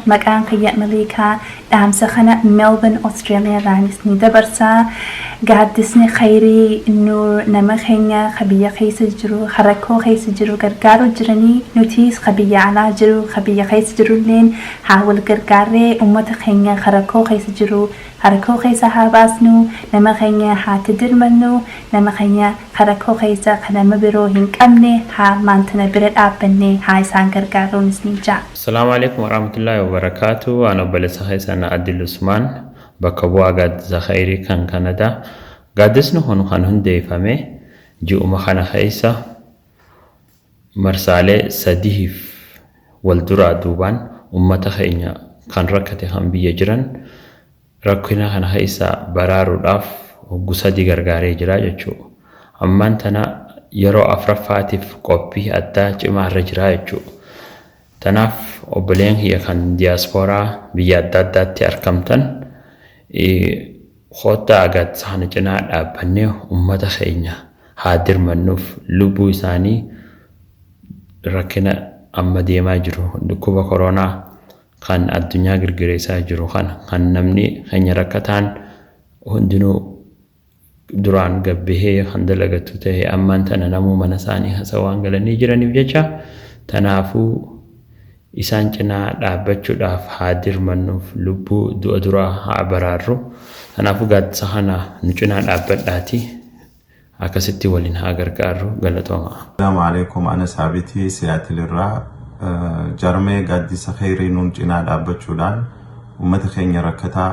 Maqaan kiyya Maliikaa. Dhaamsa kana Melbourne, Australia irraanis ni dabarsa. Gaaddisni Khayrii Nuur nama keenya ka biyya keessa jiru, ka rakkoo keessa jiru gargaaru jiranii, nutiis ka biyya alaa jiru, ka biyya keessa jirulleen haa wal gargaarree ummata keenya ka rakkoo keessa jiru ka rakkoo keessa haa baasnu, nama keenya haa itti dirmannu, nama keenya ka rakkoo keessa ka nama biroo hin qabne haa maantana bira dhaabbannee haa isaan gargaarruun isiniin ja'a. Assalaamu Aleykum Warahmatullaahi Wabarakaatuh An obbolessa keessan Adil Usmaan bakka bu'aa gaaddisa kheyrii kan Canada. Gaaddisni kun kan hundeeffame ji'uma kana keessa marsaalee sadihiif wal duraa duubaan ummata keenya kan rakkate kan biyya jiran rakkina kana keessaa baraaruudhaaf hoggu sadi gargaaree jira jechuu. Ammaan tana yeroo afraffaatiif qophii addaa cimaa irra jira jechuu. Tanaaf obboleen kiyya kan diyaaspooraa biyya adda addaatti arkamtan koottaa gaaddisa kana cinaa dhaabbannee ummata keenya haa dirmannuuf, lubbuu isaanii rakkina amma deemaa jiru dhukkuba koronaa kan addunyaa girgireessaa jiru kana kan namni keenya rakkataan hundinuu duraan gabbihee kan dalagatu ta'e ammaan tana namuu mana isaanii keessa waan galanii jiraniif jecha, tanaafuu isaan cinaa dhaabbachuudhaaf haa dirmannuuf, lubbuu du'a duraa haa baraarru. Tanaafuu gaaddisa kana nu cinaa dhaabbadhaati akkasitti waliin haa gargaarru. Galatooma. Assalaamu alaikum. Ana Saabitii Siyaatil irraa. Jaarmee gaaddisa kheyrii nuun cinaa dhaabbachuudhaan ummata keenya rakkataa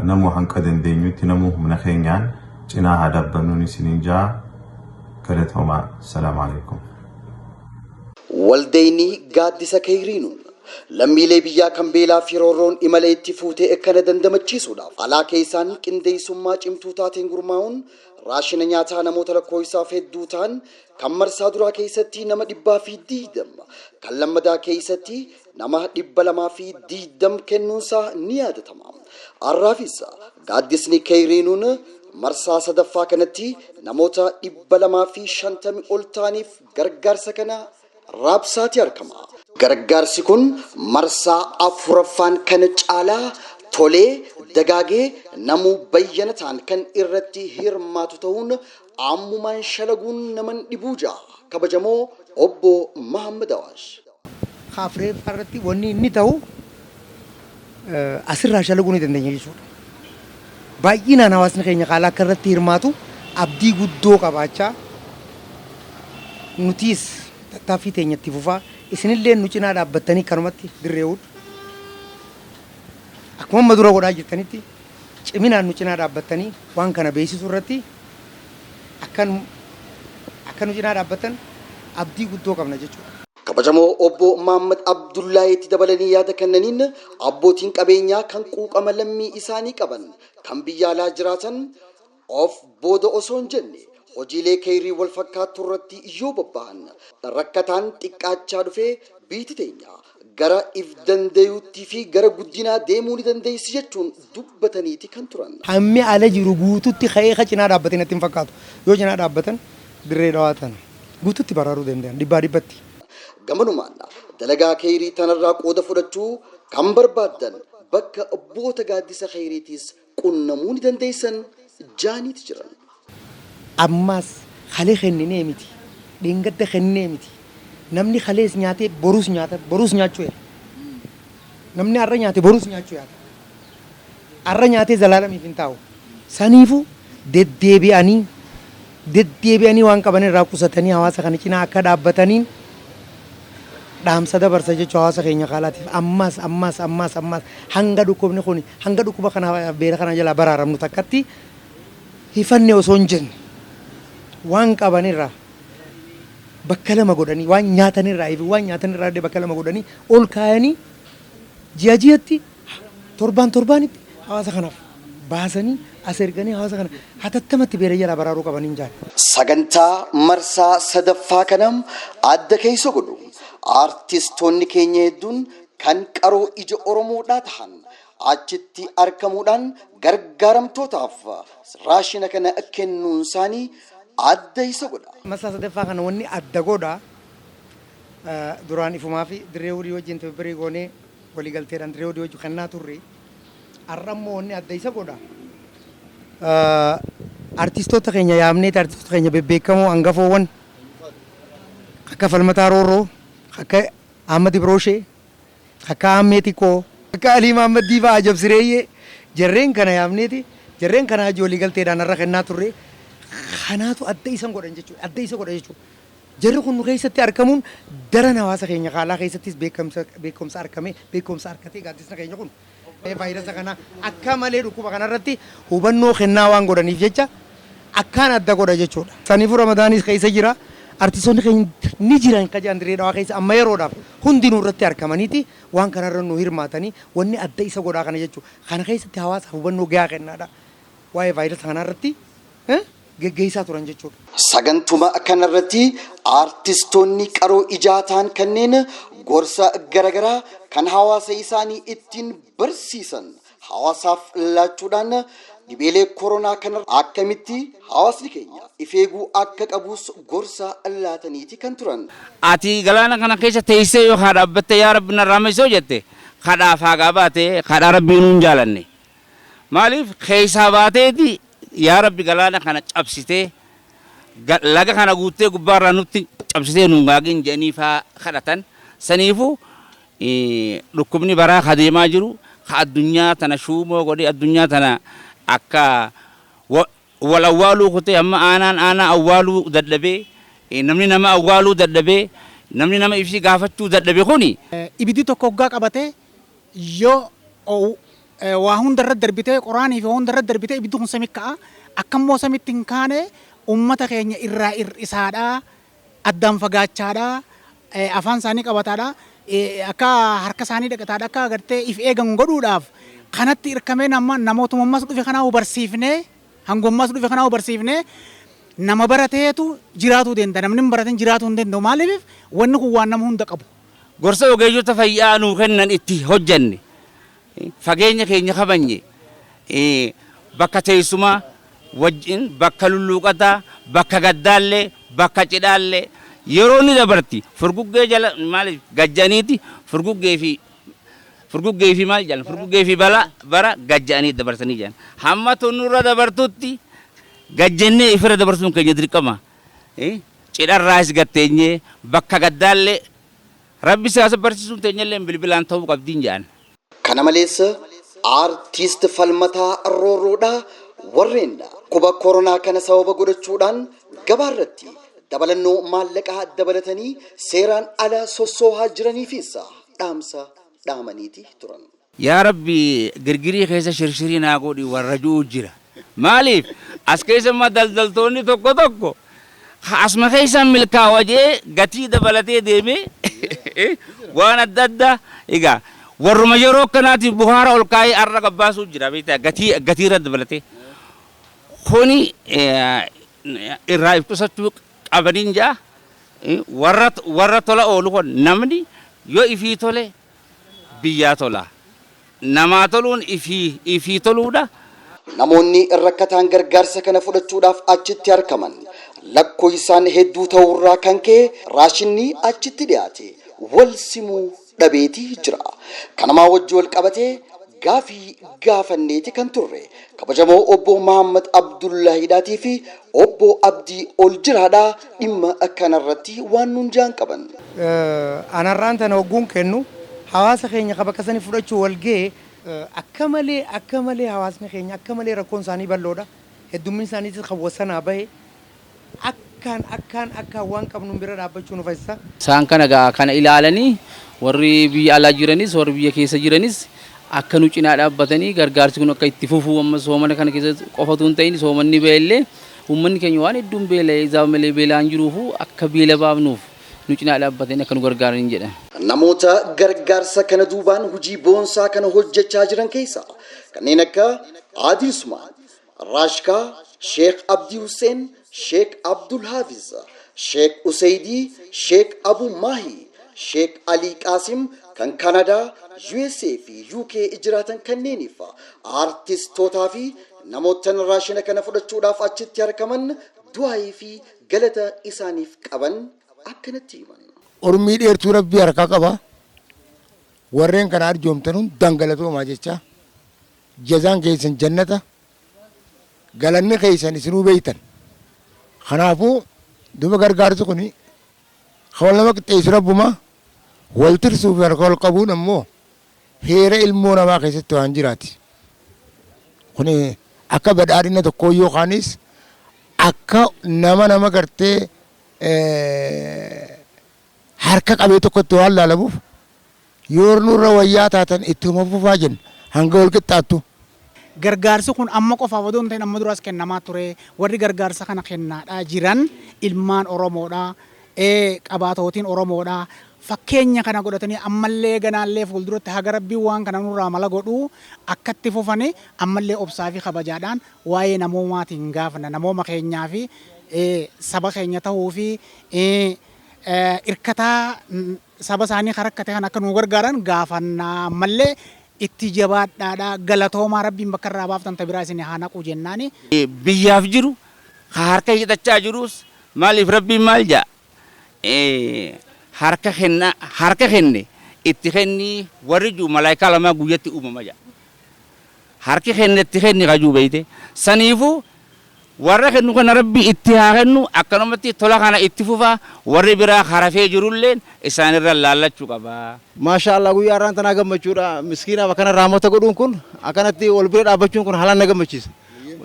namuu hanqa dandeenyutti, namuu humna keenyaan cinaa haa dhaabbannuun isiniin jaa. Galatoomaa. Assalaamu alaikum. Waldayni gaaddisa Keyriinuun lammiilee biyyaa kan beelaa fi roorroon imala itti fuutee akkana dandamachiisuudhaaf alaa keessaan qindeessummaa cimtuu taateen gurmaa'uun raashina nyaataa namoota lakkoofsaaf hedduu ta'an kan marsaa duraa keessatti nama 120, kan lammadaa keessatti nama 220 kennuunsaa ni yaadatama. Har'aafis gaaddisni Keyriinuun marsaa sadaffaa kanatti namoota 250 ol ta'aniif gargaarsa kana raabsaati argama. Gargaarsi kun marsaa afuraffaan kana caalaa tolee dagaagee namuu bayyanataan kan irratti hirmaatu ta'uun ammumaan shalaguun naman dhibuu ja'a kabajamoo obbo Mahammad Awaash. Afreeffaa irratti wanni inni ta'u asirraa shalaguu ni dandeenya jechuudha. Baay'inaan hawaasni keenya kaala akka irratti hirmaatu abdii guddoo qabaachaa, nutiis tattaaffii teenya itti fufaa, isinillee nu cinaa dhaabbattanii kanumatti Dirreewud akkuma amma dura godhaa jirtanitti ciminaan nu cinaa dhaabbattanii waan kana beeksisuu irratti akka nu cinaa dhaabbattan abdii guddoo qabna jechuudha. Kabajamoo obbo Mahammad Abdullaahiitti dabalanii yaada kennaniin, abbootiin qabeenyaa kan quuqama lammii isaanii qaban kan biyya alaa jiraatan of booda osoo hin jenne hojiilee keyrii wal fakkaattu irratti yoo bobba'an rakkataan xiqqaachaa dhufee biiti teenya gara if dandayuuttii fi gara guddinaa deemuu ni dandeessi jechuun dubbataniiti kan turan. Hammi ala jiru guututti ka'ee ka cinaa dhaabbate natti hin fakkaatu. Yoo cinaa dhaabbatan Dirree Dhawaa tana guututti baraaruu danda'an dhibbaa dhibbatti. Gamanumaan dalagaa keyrii tanarraa qooda fudhachuu kan barbaaddan bakka bu'oota gaaddisa keyriitiis qunnamuu ni dandeessan jaaniiti jiran. Ammaas kale kenninee miti, dheengadda kenninee miti. Namni kalees nyaatee borus nyaata, borus nyaachuu yaada. Namni har'a nyaate borus nyaachuu yaada. Har'a nyaatee zalaalamiif hin taa'u. Saniifuu deddeebi'anii deddeebi'anii waan qaban irraa qusatanii hawaasa kana cinaa akka dhaabbataniin dhaamsa dabarsa jechuun hawaasa keenya kaalaatiif ammas ammas ammas ammas hanga dhukkubni kun hanga dhukkuba kana beela kana jalaa baraaramnu takkatti hifanne osoo hin jenne waan qaban irraa bakka lama godhanii, waan nyaatan irraa fi waan nyaatan irraa illee bakka lama godhanii ol kaayanii ji'a ji'atti, torbaan torbaanitti hawaasa kanaaf baasanii as erganii hawaasa kana hatattamatti beela jalaa baraaruu qabaniin jaal. Sagantaa marsaa sadaffaa kana adda keessa godhu aartistoonni keenya hedduun kan qaroo ija Oromoodhaa tahan achitti argamuudhaan gargaaramtootaaf raashina kana kennuun isaanii adda isa godha. Marsaa sadaffaa kana wanni adda godha, duraan ifumaa fi Dirree Wudii wajjin tibibbirii goonee Waliigalteedhaan dirree oduu hojii kennaa turre. Har'a immoo wanni adda isa godha. Artistoota keenya yaamneeti, artistoota keenya bebbeekamoo hangafoowwan akka Falmataa Roorroo, akka Ahmad Ibrooshee, akka Ammee Xiqqoo, akka Alii Mahammad Diifaa Ajab Sireeyyee, jarreen kana yaamneeti jarreen kana hojii waliigalteedhaan har'a kennaa turre. Kanaatu adda isan godhan jechuudha. Adda isa godha jechuudha. Jarri kun nu keessatti argamuun daran hawaasa keenya kaalaa keessattis beekumsa argame, beekumsa argatee gaaddisni keenya kun vaayirasa kana akka malee dhukkuba kanarratti hubannoo kennaa waan godhaniif jecha akkaan adda godha jechuudha. Saniifuu Ramadaanis keessa jira. Artistoonni keenya ni jiran ka jedhan Dirree Dhawaa keessa amma yeroodhaaf hundinuu irratti argamaniiti waan kanarra nu hirmaatanii wanni adda isa godhaa kana jechuudha. Kana keessatti hawaasa hubannoo gahaa kennaadha. Waa'ee vaayirasa kanarratti geggeessaa turan jechuudha. Sagantuma kanarratti aartistoonni qaroo ijaa ta'an kanneen gorsa garaagaraa kan hawaasa isaanii ittiin barsiisan hawaasaaf laachuudhaan dhibeelee koronaa kana akkamitti hawaasni keenya if eeguu akka qabus gorsa laataniiti kan turan. Ati galaana kana keessa teessee yoo haa dhaabbatte, yaa Rabbi narraa maisoo jette, kadhaaf haagaa baate, kadhaa Rabbii nuun jaalanne. Maaliif keessaa baateeti yaa Rabbi galaana kana cabsitee, laga kana guuttee gubbaarraa nutti cabsitee nuun gaagin jedhanii faa kadhatan. Saniifuu dhukkubni baraa ka deemaa jiru ka addunyaa tana shuumoo godhee addunyaa tana akka wal awwaaluu kutee, amma aanaan aanaa awwaaluu dadhabee, namni nama awwaaluu dadhabee, namni nama ibsi gaafachuu dadhabe kuni. Ibiddi tokko hoggaa qabatee yoo waa hundarra darbitee, qoraanii fi hundarra darbitee, ibiddi kun sami ka'a. Akkammoo samitti hin kaane ummata keenya irraa hir'isaadhaa, addaan fagaachaadhaa, afaan isaanii qabataadhaa, akka harka isaanii dhaqataadha, akka agartee if eegan godhuudhaaf kanatti hirkamee nama namootuma ammas dhufe kanaa barsiifnee, hangommas dhufe kanaa barsiifnee, nama barateetu jiraatuu danda'a. Namni hin baratin jiraatuu hin danda'u. Maaliif? Wanni kun waan nama hunda qabu. Gorsa ogeeyyota fayyaa nuu kennan itti hojjanne, fageenya keenya kabanye, bakka teessumaa wajjin, bakka lulluuqataa, bakka gaddaallee, bakka cidhaallee yeroo ni dabarti furguggee jala maaliif gajjaniiti, furguggee fi maal jedhan, furguggee fi balaa bara gajjanii dabarsanii jedhan. Hamma tunnurra dabartutti gajjannee ifirra dabarsuun keenya dirqama. Cidharraas gatteenyee bakka gaddaallee Rabbi siyaasa barsiisuun teenyallee bilbilaan ta'uu qabdiin jedhan. Kana malees aartiist Falmataa Roorroodhaa warreen dhukkuba koronaa kana sababa godhachuudhaan gabaarratti dabalannoo maallaqaa dabalatanii seeraan ala sossoohaa jiraniifis dhaamsa dhaamaniiti turan. Yaa Rabbi, girgirii keessa shirshirii naa godhi warra ju'u jira. Maaliif as keessa immoo daldaltoonni tokko tokko asuma keessaan milkaawa jee gatii dabalatee deemee waan adda addaa, egaa warruma yeroo akkanaatiif buhaara ol kaa'ee har'a gabbaasuu jira, beektaa, gatii irra dabalatee. Kuni irraa if qusachuu qabaniin jaa. Warra tola oolu kun, namni yoo ifii tole biyyaa tola. Namaa toluun ifii toluudha. Namoonni rakkataan gargaarsa kana fudhachuudhaaf achitti argaman lakkoofsaan hedduu ta'urraa kan ka'e raashinni achitti dhiyaate wal simuu dhabeetii jira. Kanamaa wajji wal qabatee gaafii gaafanneeti kan turre kabajamoo obbo Mahammad Abdullaahidhaatii fi obbo Abdii Oljiraadhaa dhimma kanarratti waan nuun jaan qaban. Anarraan tana hogguun kennu hawaasa keenya ka bakka sanii fudhachuu wal ga'e akka malee hawaasni keenya akka malee rakkoon isaanii bal'oodha. Heddummin isaaniitis kan wasanaa bahe akkaan akkaan akkaan waan qabnu bira dhaabbachuu nu fayyisa. Isaan kana gaa kana ilaalanii warri biyya alaa jiranis, warri biyya keessa jiranis akka nu cinaa dhaabbatanii gargaarsi kun akka itti fufu, amma soomana kana keessa qofatu hin ta'in, soomanni beellee uummanni keenya waan hedduun beela'ee isaa malee beelaan jiruufu akka beela baafnuuf nu cinaa dhaabbatanii akka nu gargaaran jedhan. Namoota gargaarsa kana duubaan hojii boonsaa kana hojjechaa jiran keessaa kanneen akka Adil Usmaan, Raashkaa, Sheekh Abdii Hussein, Sheekh Abdul Hafiz, Sheekh Useydii, Sheekh Abu Maahi, Sheekh Ali Qaasim kan Kanadaa, USA fi UK jiraatan kanneeniif aartistootaa fi namoota raashina kana fudhachuudhaaf achitti argaman du'aayii fi galata isaaniif qaban akkanatti himan. Ormii dheertuu Rabbii harkaa qaba. Warreen kana arjoomtan hundaan galatoomaa jecha, jazaan keessan jannata, galanni keessan isinuu beeytan. Kanaafuu duba gargaarsi kuni kan nama qixxeessu rabbuma, wal tirsuu fi harka wal qabuun ammoo heera ilmoo namaa keessatti waan jiraati. Kuni akka badhaadhina tokkoo yookaanis akka nama gartee harka qabee tokkotti waan laalamuuf, yoo nurra wayyaa taatan ittuma fufaa jenna hanga wal qixxaattu. Gargaarsi kun amma qofaaf odoo hin ta'in amma duraas kennamaa ture. Warri gargaarsa kana kennaadhaa jiran ilmaan Oromoodha. Qabaatootiin Oromoodha. Fakkeenya kana godhatanii ammallee ganaallee fuulduratti haga Rabbiin waan kana nurraa mala godhu akkatti fufani ammallee obsaa fi kabajaadhaan waa'ee namoomaatiin gaafanna. Namooma keenyaa fi saba keenya ta'uu fi hirkataa saba isaanii kan rakkate kan akka nu gargaaran gaafannaa, ammallee itti jabaadhaadha, galatoomaa, Rabbiin bakka irraa baaftan ta biraa isin haa naqu jennaani. Biyyaaf jiru ka harka hidhachaa jirus, maaliif Rabbiin maal jedha? Harka kenna, harka kenne itti kennii warri jiru malaayikaa lamaa guyyatti uumama jedha. Harki kenne itti kenni kajuu beeyte. Saniifuu warra kennu kana Rabbi itti haa kennu, akkanumatti tola kana itti fufa, warri biraa harafee jirulleen isaanirra laallachuu qaba. Maashaa Allah, guyyaa har'aan tanaa gammachuudha. Miskiinaaf akkana raamota godhuun kun, akkanatti wal bira dhaabbachuun kun haalaan na gammachiisa.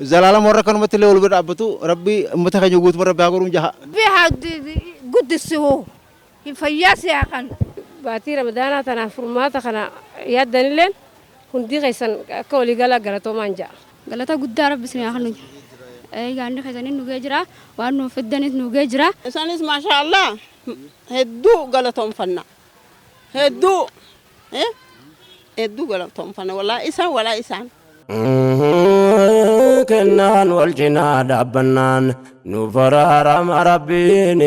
Zalaalam warra akkanumatti illee wal bira dhaabbatu Rabbi uummata keenya guutummaa Rabbi haa godhuun jaha. Rabbi haa guddisuhu fayyaa si haa kan. Baatii Ramadaanaa tanaaf furmaata kana yaaddanilleen hundii keessan akka waliigalaa galatoomaan ja'a. Galata guddaa Rabbi isin haa kennu. Yaadni keessanii nu ga'ee jira. Waan nuuf fiddanis nu ga'ee jira. Isaanis maashaa Allah, hedduu galatoomfanna. Hedduu hedduu galatoomfanna, walaa isaan, walaa isaan. Kennaan wal cinaa dhaabbannaan nu faraarama Rabbiin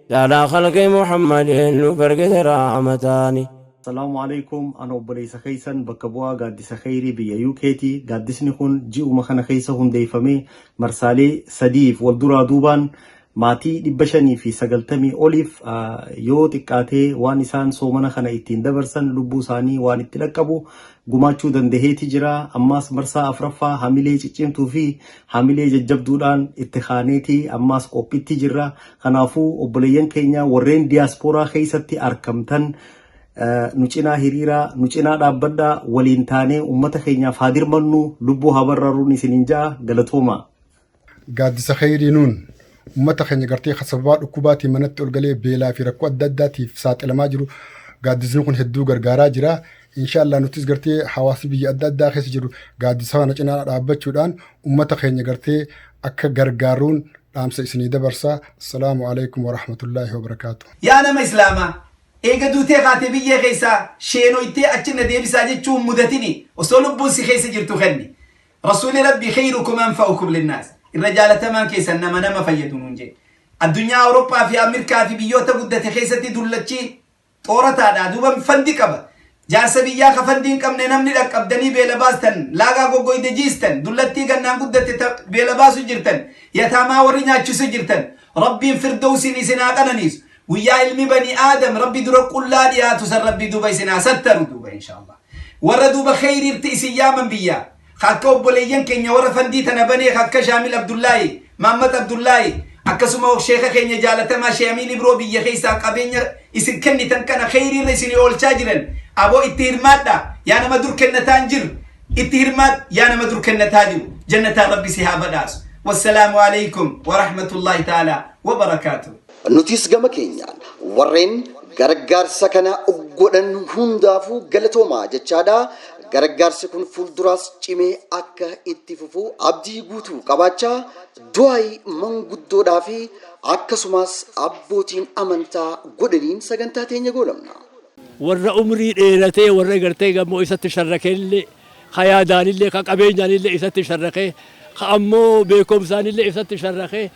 caalaa khalqii Muhammadiin nu gargite rahmataani. Asalaamu alaikum. Ana obboleessa keessan bakka bu'aa Gaaddisa Kheyrii biyya UKti. Gaaddisni kun ji'uma kana keessa hundeeffamee marsaalee sadiif wal duraa duubaan maatii 590 oliif yoo xiqqaatee waan isaan soomana kana ittiin dabarsan, lubbuu isaanii waan itti dhaqqabu gumaachuu dandaheeti jira. Ammaas marsaa afraffaa hamilee ciccimtuu fi hamilee jajjabduudhaan itti kaaneeti ammaas qophiitti jirra. Kanaafuu obboleeyyan keenya warreen diyaaspooraa keessatti argamtan, nu cinaa hiriiraa, nu cinaa dhaabbadhaa, waliin taanee uummata keenyaaf haa dirmannu, lubbuu haa barraaruun isiniin ja'a, galatooma. Gaaddisa Kheyrii nuun uummata keenya gartee sababaa dhukkubaatiin manatti ol galee beelaa fi rakkoo adda addaatiif saaxilamaa jiru gaaddisni kun hedduu gargaaraa jira. Inshaallah nutis gartee hawaasni biyya adda addaa keessa jiru gaaddisa kana cinaa dhaabbachuudhaan uummata keenya gartee akka gargaaruun dhaamsa isinii dabarsa. Assalaamu alaikum warahmatullaahi wabarakaatu. Yaa nama Islaamaa, eega duutee kaatee biyyee keessaa sheenoytee achi na deebisaa jechuun mudatini, osoo lubbuun si keessa jirtu kenni. Rasuulli Rabbi "خيركم أنفعكم للناس", irra jaalatamaan keessan nama nama fayyadu nuun jedhe. Addunyaa Awurooppaa fi Ameerikaa fi biyyoota guddate keessatti dullachi xoorataadha. Duuba fandi qaba. Jaarsa biyyaa ka fandii hin qabne namni dhaqqabdanii beela baastan, laagaa goggoyde jiistan, dullattii gannaan guddatte beela baasu jirtan, yataamaa warri nyaachisu jirtan. Rabbiin firdawsiin isin haa qananiisu. Guyyaa ilmi bani Aadam Rabbi dura qullaa dhiyaatu san Rabbi duuba isin haa sattaru duuba inshaallah. Warra duuba kheyriirti isin yaaman biyyaa. Ka akka obboleeyyan keenya warra fandii tana banee, ka akka Shaamil Abdullaahi, Mahammad Abdullaahi, akkasuma sheeka keenya jaalatamaa Shee Amiin Ibroo biyya keessaa qabeenya isin kennitan kana kheyriirra isin oolchaa jiran. Aboo itti hirmaadha. Yaa nama dur kennataa hin jiru. Itti hirmaadhu, yaa nama dur kennataa jiru. Jannataan Rabbi si haa badhaasu. Wassalaamu alaikum wa rahmatullahi ta'ala wa barakaatuh. Nutis gama keenyaan warreen gargaarsa kana godhan hundaafuu galatoomaa jechaadha. Gargaarsi kun fuulduraas cimee akka itti fufu abdii guutuu qabaachaa, du'aayi manguddoodhaa fi akkasumas abbootiin amantaa godhaniin sagantaa teenya goolabna. Warra umrii dheeratee, warra gartee gammoo isatti sharrakeellee, ka yaadaanillee, ka qabeenyaanillee isatti sharrakee, ka ammoo beekumsaanillee isatti sharrakee,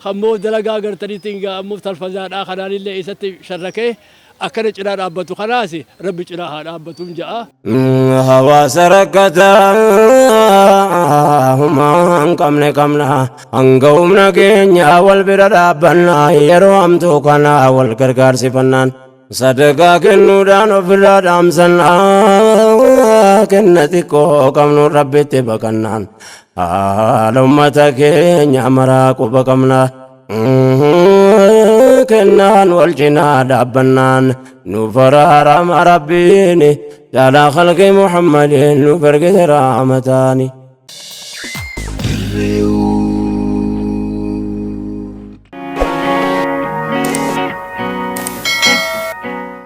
ka ammoo dalagaa gartaniitiin gaa ammoo talfazaadhaa kanaanillee isatti sharrakee akkana cinaa dhaabbatu kanaas Rabbi cinaa haa dhaabbatuun ja'a. Hawaasa rakkataa humaa hin qabne qabna, hanga humna keenya wal bira dhaabbanna, yeroo hamtuu kana wal gargaarsifannaan. Sadaqaa kennuudhaan ofirraa dhaamsannaa, kenna xiqqoo qabnu Rabbitti baqannaan haala ummata keenya maraa quba qabna. Kennaan wal cinaa dhaabbannaan nuuf araarama Rabbiin, caalaa khalqii Muhammadiin nuuf ergite rahmataani.